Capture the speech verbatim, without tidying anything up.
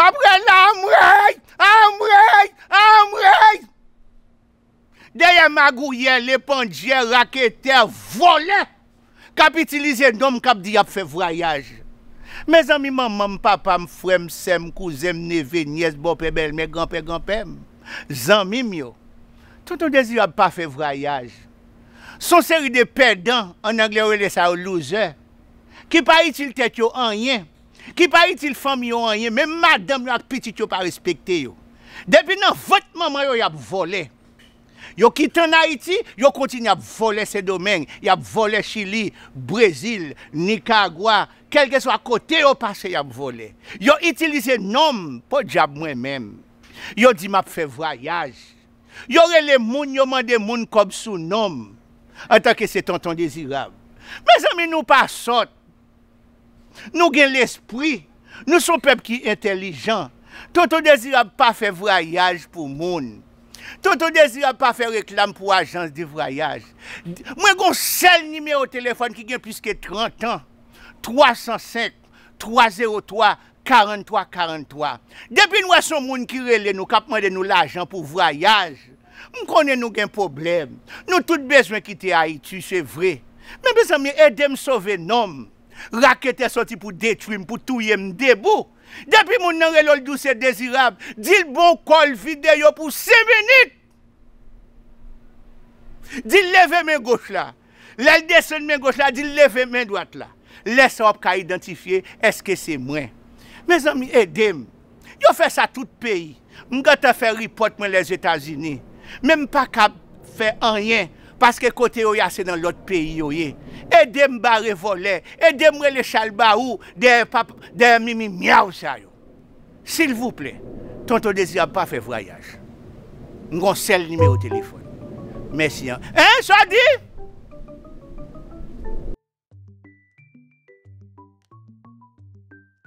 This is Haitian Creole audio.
Apre la, anmwey, anmwey, anmwey. Dèyè magouyè, lepandyè, raketè, vòlè k ap itilize non m k ap di y ap fè vwayaj. Mezanmi, manman m, papa m, frè m, sè m, kouzen m, neve, nyès, bòpè, bèlmè, granpè, granpè m, zanmi m yo. Tonton Dezirab pa fè vwayaj. Se yon seri de pèdan, ann anglè yo rele sa yo loser, ki pa itil tèt yo anyen, ki pa itil fanmi yo anyen, menm madanm yo ak pitit yo pa respekte yo. Depi nan vant manman yo, y ap vòlè. Yo kite ann Ayiti, yo kontinye ap vòlè Sendomeng, y ap vòlè Chili, Brezil, Nikaragwa, kèlkeswa kote yo pase, y ap vòlè. Yo itilize non m, podyab mwen menm. Yo di m ap fè vwayaj. Yo rele moun, yo mande moun kòb sou non m, antanke se Tonton Dezirab. Mezanmi, nou pa sòt. Nou gen lespri. Nou se yon pèp ki entèlijan. Tonton Dezirab pa fè vwayaj pou moun. Tonton Dezirab pa fè reklam pou ajans de vwayaj. Mwen gen yon sèl nimewo telefòn ki gen plis ke trant an. Twa san senk, twa zewo twa, karant twa karant twa. Depi n wè se yon moun ki rele nou, k ap mande nou lajan pou vwayaj, m konnen nou gen pwoblèm. Nou tout bezwen kite Ayiti, se vre. Men mezanmi, ede m sove non m. Raketè sòti pou detwi m, pou touye m debou. Depi moun nan rele w, l di w se Dezirab, di l bon kò l vide yo pou senk minit. Di l leve men goch la. Lè l desann men goch la, di l leve men dwat la. Lè sa w ap ka idantifye èske se mwen. Mezanmi, ede m. Yo fè sa tout peyi. M gentan fè ripòt mwen Lèzetazini. Men m pa ka fè anyen, paske kote yo ye a se nan lòt peyi yo ye. Ede m bare vòlè. Ede m rele chalbawou dèyè pap-, dèyè mimi myaw sa yo. Silvouplè, Tonton Dezirab pa fè vwayaj. M gen yon sèl nimewo telefòn. Mèsi an. Hein, sa w di?